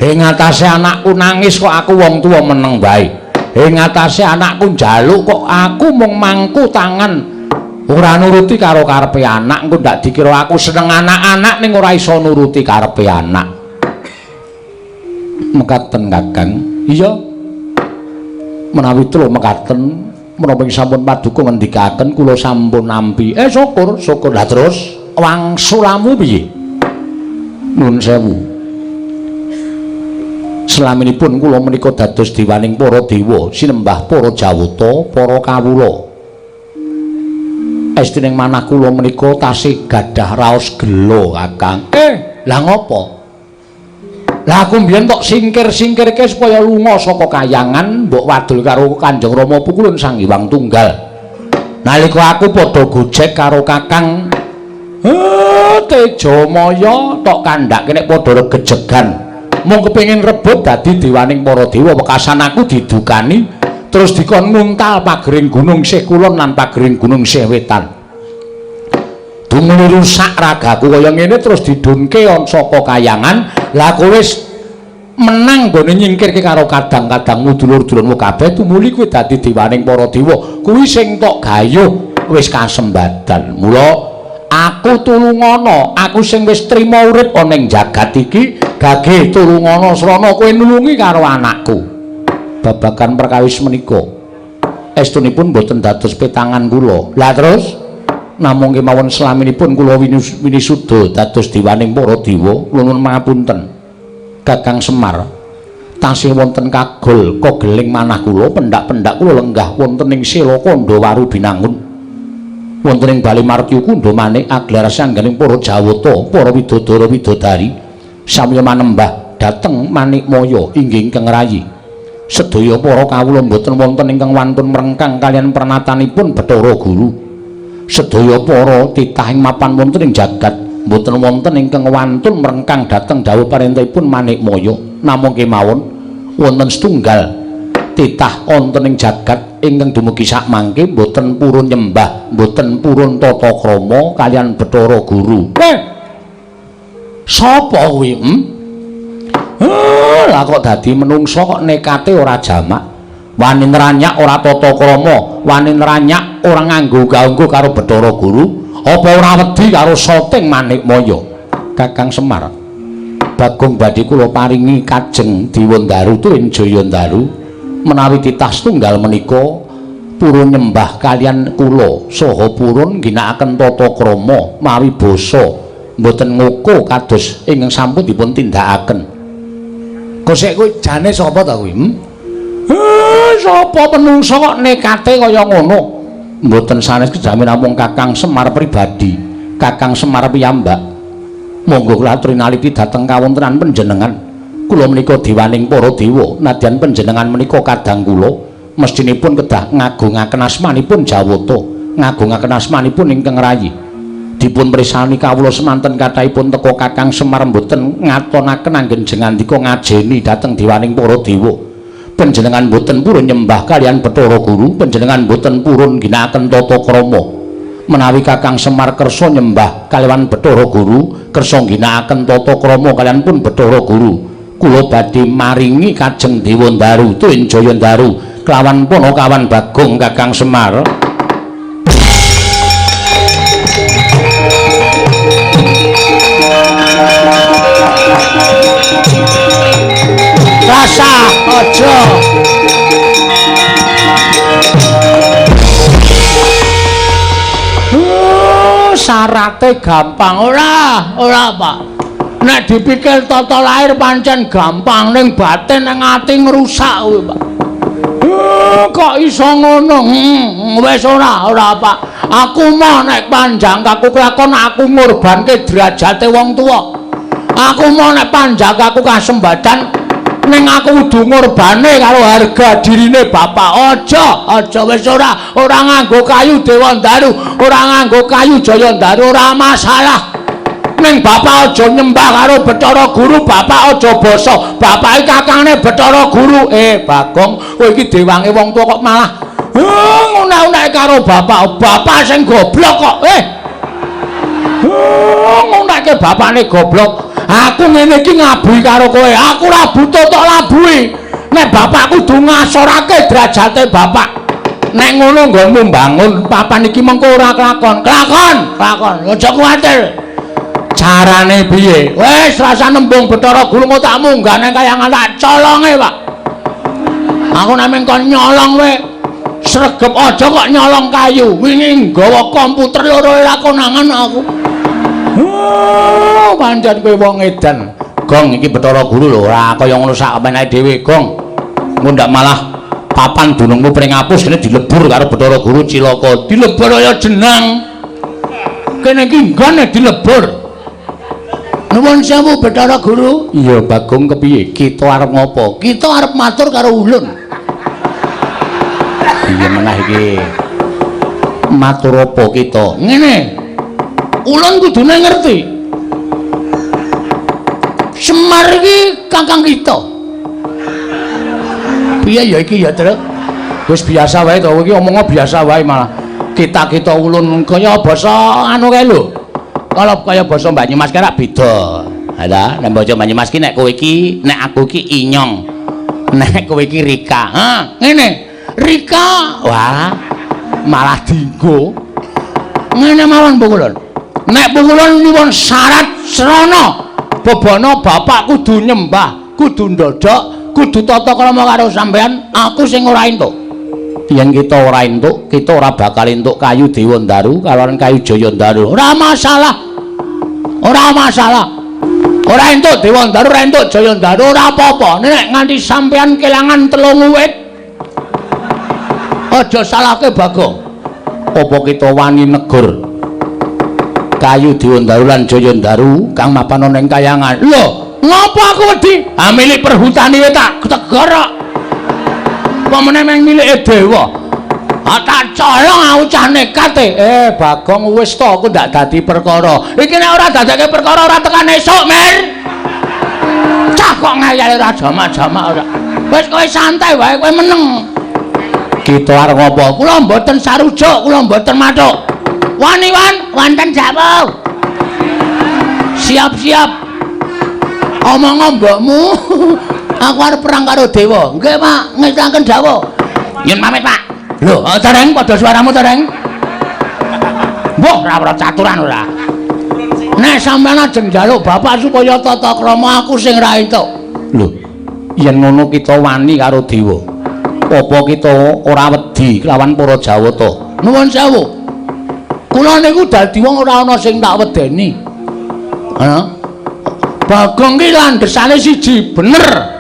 Ing atase anakku nangis kok aku wong tuwa meneng wae. Ing atase anakku njaluk kok aku mung mangku tangan ora nuruti karo karepe anak. Engko ndak dikira aku seneng anak-anak ning ora iso nuruti karepe anak. Mekaten Kakang. Iya. Menawi telu mekaten, menapa sampun paduka ngendikaken kula sampun nampi. Syukur, syukur. Lah terus wangsulamu piye? Nun sewu. Selaminipun kula menika dados dewaning para dewa, sinembah para jawata, para kawula. Estining manah kula menika tasih gadah raos gela, Kakang. Lah ngopo? Lah aku mbiyen tok singkir-singkirke supaya lunga saka kayangan, mbok wadul karo Kanjeng Rama Pukulun Sang Hyang Tunggal. Nalika aku padha gojek karo Kakang Tejamaya tok kandhake nek padha regejegan. Mung kepengin rebut dadi dewaning para dewa, wekasan aku didukani terus dikon nguntal pagering gunung sih kulon lan pagering gunung sih wetan. Dumuli rusak ragaku kaya ngene terus didunke saka kayangan. Lah aku wis menang nggone nyingkirke karo kadang-kadangmu dulur-dulurmu kabeh, tumuli kuwi dadi dewaning para dewa. Kuwi sing tok gayuh wis kasembadan. Mula aku tulungana, aku sing wis trima urip ana ing jagat iki, gage tulungana srana kowe nulungi karo anakku. Babagan perkawis menika estunipun boten dados petangan kula. Lah terus namung kemawon selaminipun kula winisuda dados dewaning para dewa, nuwun pangapunten Kakang Semar, tasih wonten kagol kogeling manah kula, pendak-pendak kula lenggah wonten ing Sela Kandha Waru Binangun, wonten ing Bali Martya Kundha manik aglar sangganing para Jawata, para widodara widodari samya manembah dhateng Manikmaya inggih ingkang rayi. Sedaya para kawula mboten wonten ingkang wantun mrengkang kaliyan pernatanipun Bathara Guru. Sedaya para titah ing mapan wonten ing jagat mboten wonten ingkang wantun mrengkang dhateng dawuh parentahipun Manikmaya. Namung kemawon wonten setunggal titah wonten ing jagat ingkang dumugi sakmangke mboten purun nyembah, mboten purun tata krama kaliyan Bathara Guru. Sapa kuwi? Lah kok dadi menungsa kok nekate ora jamak, wani nranyak ora tata krama, wani nranyak ora nganggo gaunggo karo Bathara Guru, apa ora wedi karo soting Manikmaya? Kakang Semar, Bagong badhe kula paringi kajeng Dewandaru tuwin Jayandaru menawi titah setunggal menika purun nyembah kaliyan kula saha purun ngginakaken tata krama mawi basa mboten ngoko kados ingkang sampun dipun tindakaken. Kosek kuwi jane sapa ta kuwi? Sapa menungsa kok nekate kaya ngono? Mboten sanes kejamen namung Kakang Semar pribadi, Kakang Semar piyambak. Monggo kula aturi naliti dhateng kawontenan panjenengan. Kula menika dewaning para dewa, nadyan panjenengan menika kadang kula mestinipun kedah ngagungaken asmanipun Jawata, ngagungaken asmanipun ingkang rayi. Dipun pirsani kawula semanten kathahipun teka Kakang Semar mboten ngatonaken anggen jengandika ngajeni dhateng dewaning para dewa. Panjenengan mboten purun nyembah kaliyan Bathara Guru, panjenengan mboten purun ngginakaken tata krama. Menawi Kakang Semar kersa nyembah kaliyan Bathara Guru, kersa ngginakaken tata krama kaliyan pun Bathara Guru, kula badhe maringi kajeng Dewandaru tuwin Jayandaru kelawan Panakawan Bagong Kakang Semar. Rasa aja. Syarate gampang ora, ora Pak. Nek dipikir tata lahir pancen gampang, ning batin nang ati ngrusak kuwi Pak. Kok iso ngono? Wis ora, ora Pak. Aku mau nek panjang kaku kelakon aku ngorbanke derajate wong tuwa. Aku mau nek panjang aku kasembadan ning aku kudu ngorbane karo harga dirine bapak. Aja, aja wis ora, ora nganggo kayu Dewandaru, ora nganggo kayu Jayandaru, ora masalah. Ning bapak aja nyembah karo Bathara Guru, bapak aja basa. Bapak iki kakangne Bathara Guru. Bagong, kowe iki dewange wong tuwa kok malah ngunek-unek karo bapak. Bapak sing goblok kok. Ngunekke bapakne goblok. Aku ngene iki ngabuhi karo kowe. Aku ora butuh tok labuhi. Nek bapak kudu ngasorake derajate bapak. Nek ngono nggonmu mbangun papan iki mengko ora kelakon. Kelakon, kelakon. Aja kuwatir. Carane piye? Wis rasa nembung Bathara Guru engko tak munggah nang kayangan tak colonge, Pak. Aku nek mung kon nyolong kowe. Sregep aja kok nyolong kayu. Wingi nggawa komputer loro ora konangan aku. Oh, pancen kowe wong edan. Gong iki Bathara Guru lho ora kaya ngono sak menake dhewe, Gong. Engko ndak malah papan dunungmu pring apus kene dilebur karo Bathara Guru cilaka. Dilebur kaya jenang. Kene iki nggone dilebur. Nuwun sewu Bathara Guru. Iya Bagong kepiye? Kita arep ngopo? Kita arep matur karo ulun. Iya menah iki. Matur apa kita? Ngene. Ulun kudune ngerti. Semar iki kakang kita. Piye ya iki ya, Truk? Wis biasa wae to, iki omongnya biasa wae malah. Kita-kita ulun kaya basa anu kae lho. Kalau kaya basa Banyumas kae rak beda. Ha ta, nek basa Banyumas ki nek kowe iki, nek aku iki inyong. Nek kowe iki Rika. Ha, ngene. Rika, wah, malah dinggo. Ngene mawon pukulun. Nek pukulun nyuwun syarat srana bebana bapak kudu nyembah, kudu ndodhok, kudu tata krama karo sampean, aku sing ora entuk. Yen kita ora entuk, kita ora bakal entuk kayu Dewa Ndaru kalawan kayu Jaya Ndaru. Ora masalah. Ora masalah. Ora entuk Dewa Ndaru, ora entuk Jaya Ndaru, ora apa-apa. Nek nganti sampean kelangan 3 wit, aja salahke Bagong. Apa kita wani negur kayu Dewa Ndaru lan Jaya Ndaru kang mapan ana ing kayangan? Lho, ngopo aku wedi? Ah milik perhutani wae tak tegor kok. Apa meneh meng milike dewa? Ah tak colong aku cah nekat e. Bagong wis to aku ndak dadi perkara. Iki nek ora dadake perkara ora tekan esuk, Mir. Cah kok ngeyel ora jamak-jamak ora. Wis kowe santai wae, kowe meneng. Kita arep ngopo? Kula mboten sarujuk, kula mboten mathuk. Wani wan, wonten jawab. Siap-siap. Omong mbokmu. Aku arep perang karo dewa. Nggih, Pak, ngestanken dawuh. Nyun pamit, Pak. Lho, dereng padha suaramu dereng. Mbah, ora ora caturan ora. Nek sampeyan ajeng njaluk bapak supaya tata krama aku sing ra entuk. Lho, yen ngono kita wani karo dewa. Apa kita ora wedi kelawan para Jawata? Nuwun sewu. Kula niku dadi wong ora ana sing tak wedeni. Ha? Bagong ki landhesane siji bener.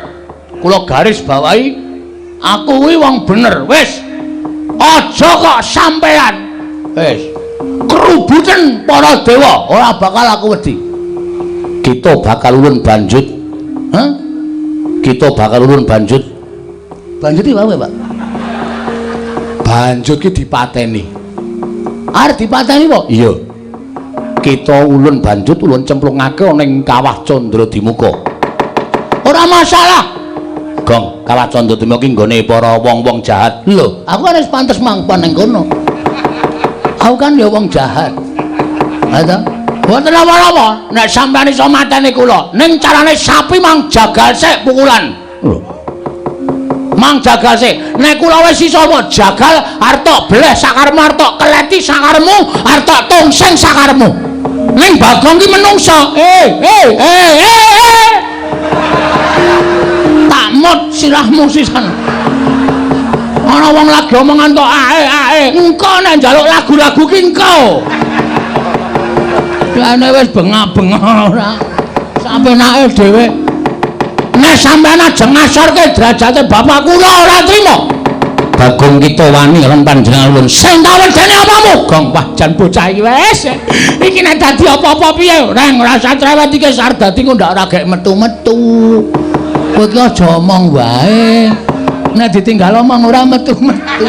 Kula garis bawahi aku kuwi wong bener. Wis. Aja kok sampean. Wis. Kerubuten para dewa ora bakal aku wedi. Kita bakal ulun banjut. Hah? Kita bakal ulun banjut. Banjut iki wae, Pak. Banjut ki dipateni. Arep dipateni apa? Iya. Kita ulun banjut ulun cemplungake ana ing Kawah Candradimuka. Ora masalah. Gong, Kawah Candradimuka ki nggone para wong-wong jahat. Lho, aku kan wis pantes manggon ning kono. Aku kan ya wong jahat. Ha ta? Mboten apa-apa, nek sampeyan iso mateni kula, ning carane sapi mang jagal sik pukulan. Lho. Mang jagal sik. Nek kula wis iso jagal arep tok bleh sakaremu, arep tok keleti sakaremu, arep tok tungsing sakaremu. Ning Bagong ki menungso. Tak mut sirahmu sisan. Ana wong lagi omongan tok ae ae. Engko nek njaluk lagu-lagu ki engko. Lane wis bengak-bengok ora. Sampenake dhewe. Nek sampean ajeng ngasorke derajate bapak kula ora trima. Bagong kita wani lan panjenengan ulun. Sing tak wedeni apamu? Gong, wah jan bocah iki wis. Iki nek dadi apa-apa piye? Reng ora usah cerewet iki arep dadi kok ndak ora gek metu-metu. Kowe iki aja omong wae. Nek ditinggal omong ora metu-metu.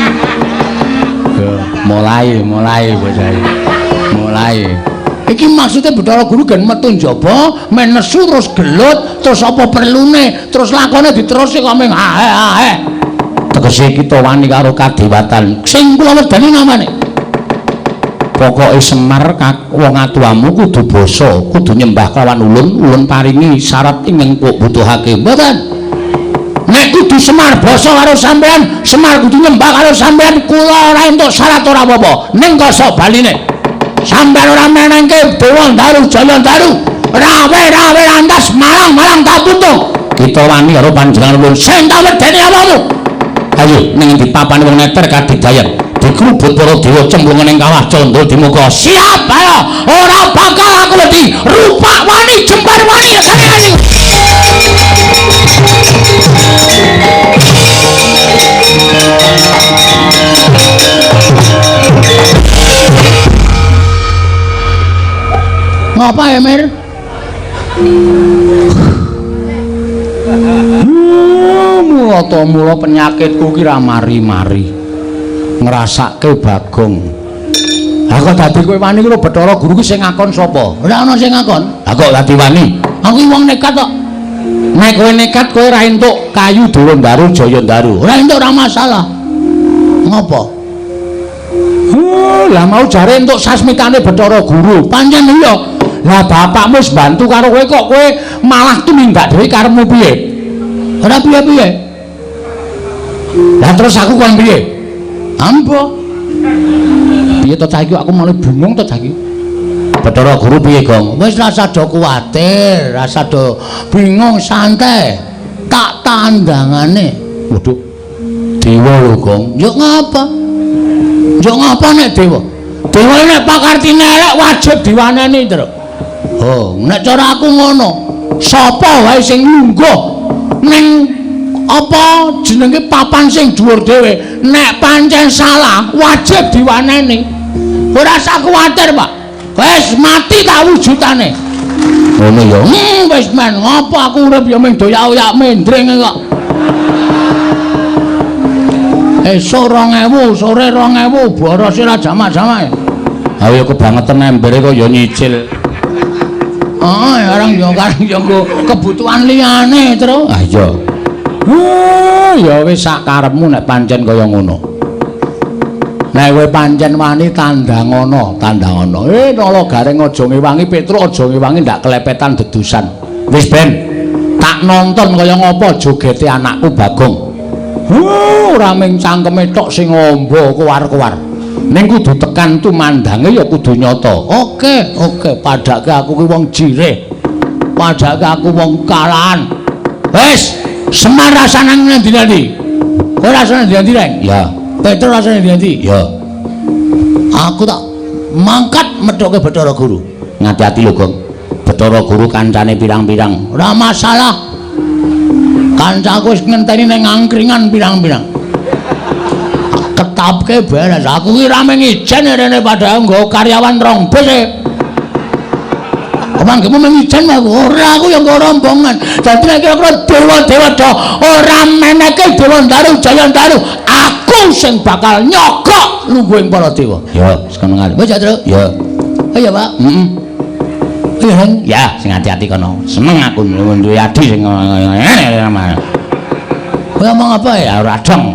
Mulai bocah iki. Mulai. Iki maksudnya Bathara Guru gen metu njaba, men nesu terus gelut, terus apa perlune, terus lakone diteruske kok ming ae ae. Tegese kita wani karo kadewatan. Sing kula wedeni namane. Pokoke Semar wong atuwamu kudu basa, kudu nyembah kelawan ulun, ulun paringi syarat ingkang kok butuhake. Mboten. Nek kudu Semar basa karo sampean, Semar kudu nyembah karo sampean, kula ora entuk syarat ora apa-apa. Ning kosok baline. Sampean ora menengke Dewa Ndaru Jaya Ndaru, rawe-rawe lantas malang-malang tak puntung. Kita wani karo panjenengan ulun. Sing tak wedeni apamu? Ayo ning endi papane wong neter kadidayan. Dikrubut para dewa cemplung ning Kawah Candradimuka. Siap, ayo. Ora bakal aku wedi. Rupak wani, jembar wani, regane. Ngapa ya, Mir? Mula ta mula penyakitku ki ra mari-mari. Ngrasake Bagong. Lah kok dadi kowe wani karo Bathara Guru ki sing ngakon sapa? Ora ana sing ngakon. Lah kok dadi wani? Aku ki wong nekat kok. Nek kowe nekat kowe ora entuk kayu Durundaru Jayandaru. Ora entuk ora masalah. Ngopo? Lah mau jare entuk sasmitane Bathara Guru. Pancen iya. Lah bapakmu wis bantu karo kowe kok kowe malah tumindak dhewe karepmu piye? Ora piye-piye. Lah terus aku kon piye? Ambo. Piye to cah iki aku malah bingung to cah iki. Bathara Guru piye, Gong? Wis rasa do kuwatir, rasa do bingung, santai. Tak tandangane. Waduh. Dewa lho, Gong. Yo ngapa? Yo ngapa nek dewa? Dewa nek pakartine elek wajib diwaneni, Tru. Oh, nek cara aku ngono. Sapa wae sing lungguh ning apa jenenge papan sing dhuwur dhewe, nek pancen salah wajib diwaneni. Ora usah kuwatir, Pak. Wis mati tak wujudane. Ngono ya. Wis men, ngopo aku urip ya mung doyak-oyak mendring kok. Esuk 2000, sore 2000, borose ra jamak-jamak. Ha ya kebangetan embere kok ya nyicil. Oh, orang yo kareng yo nggo kebutuhan liyane, Tru. Ah iya. Oh, ya wis sak karepmu nek pancen kaya ngono. Nek kowe pancen wani tandangana, tandangana. Nala Gareng aja ngewangi Petruk, aja ngewangi ndak kelepetan dedusan. Wis ben, tak nonton kaya ngapa jogete anakku Bagong. Ora mung cangkeme tok sing amba kowar-kowar. Ning kudu tekan tumandange ya kudu nyata. Oke, oke, padake aku ki wong jirih. Padake aku wong kalahan. Wis, Semar rasane ngendi-endi? Kowe rasane ngendi-endi, Reng? Ya. Petruk rasane ngendi-endi? Ya. Aku tak mangkat methuke Bathara Guru. Ngati-ati lho, Gong. Bathara Guru kancane pirang-pirang. Ora masalah. Kancaku wis ngenteni ning angkringan pirang-pirang. Ketapke beres. Aku ki ra mung ijen rene padahal nggo karyawan rong bus e. Mangkemu mung ijen aku. Ora, aku ya nggo rombongan. Dadi nek kira-kira dewa-dewa do ora meneke Dewandaru Jayandaru, aku sing bakal nyogok lungguhing para dewa. Ya, wis kono ngalih. Wis ya, Truk. Ya. Ayo, Pak. Heeh. Iya, Heng. Ya, sing ati-ati kono. Seneng aku duwe adi sing ngene. Kowe omong apa ya? Ora dong.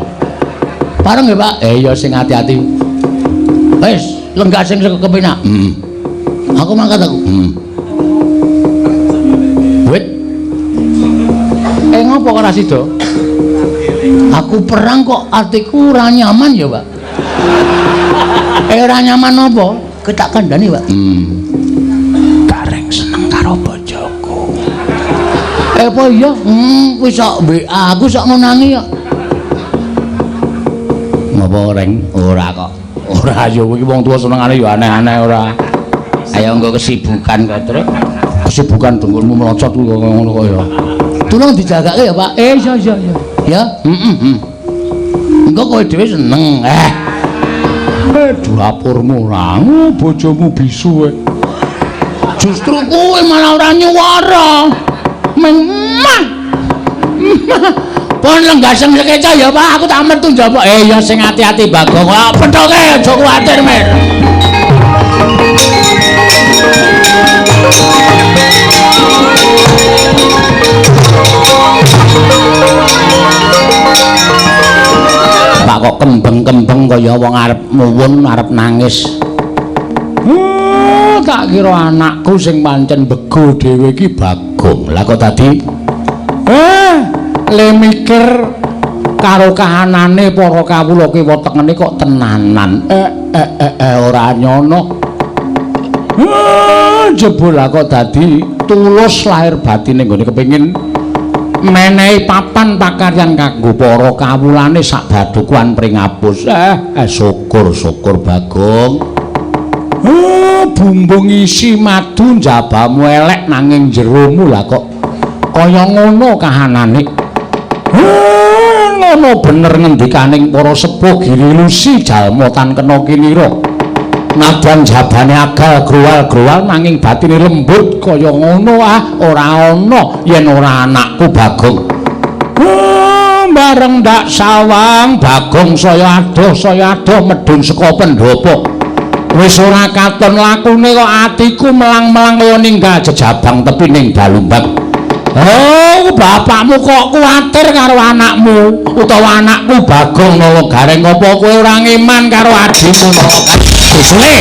Pareng nggih, Pak? Ya sing ati-ati. Wis, lenggah sing kepenak. Heeh. Aku mangkat aku. Heeh. Wit. Ngopo kok ora sida? Aku perang kok atiku ora nyaman ya, Pak. Ora nyaman apa? Kowe tak kandhani, Pak. Gareng seneng karo bojoku. Apa iya? Wis sak WA aku sak ngonangi kok. Ngopo, Reng? Ora kok. Ora ya iki wong tuwa senengane ya aneh-aneh ora. Ayo nggo kesibukan kok, Truk. Kesibukan dengkulmu melocot kuwi ngono kok ya. Tulung dijagake ya, Pak. Iya iya iya. Ya, heeh. Engko kowe dhewe seneng. Dapurmu ora, bojomu bisu kowe. Justru kowe malah ora nyuwara. Memang. Pun lenggah sing sekeca ya, Pak. Aku tak metu njaba. Ya sing ati-ati Bagong. Pethoke aja kuwatir, Mir. Pak kok kembeng-kembeng kaya wong arep muwun, arep nangis. Tak kira anakku sing pancen bego dhewe iki Bagong. Lah kok dadi le mikir karo kahanane para kawula kiwa tengene kok tenanan. Ora nyono. Jebul lah kok dadi tulus lahir batine nggone kepengin menehi papan pakaryan kanggo para kawulane sak badukuan pringapus. Syukur-syukur Bagong. Bumbung isi madu njabamu elek nanging jeromu lah kok kaya ngono kahanane. Ngono bener ngendikaning para sepuh girilusi jalma tan kena kinira. Nadyan jabane agal gruwal-gruwal nanging batine lembut kaya ngono ah ora ana yen ora anakku Bagong. Bareng ndak sawang Bagong saya adoh medhun saka pendhapa. Wis ora katon lakune kok atiku melang-melang kaya ninggal jejabang tepi ning Balumbang. Oh, bapakmu kok kuwatir karo anakmu utawa anakku Bagong Nala Gareng, apa kowe ora ngeman karo adhimu Nala Gareng? Sule.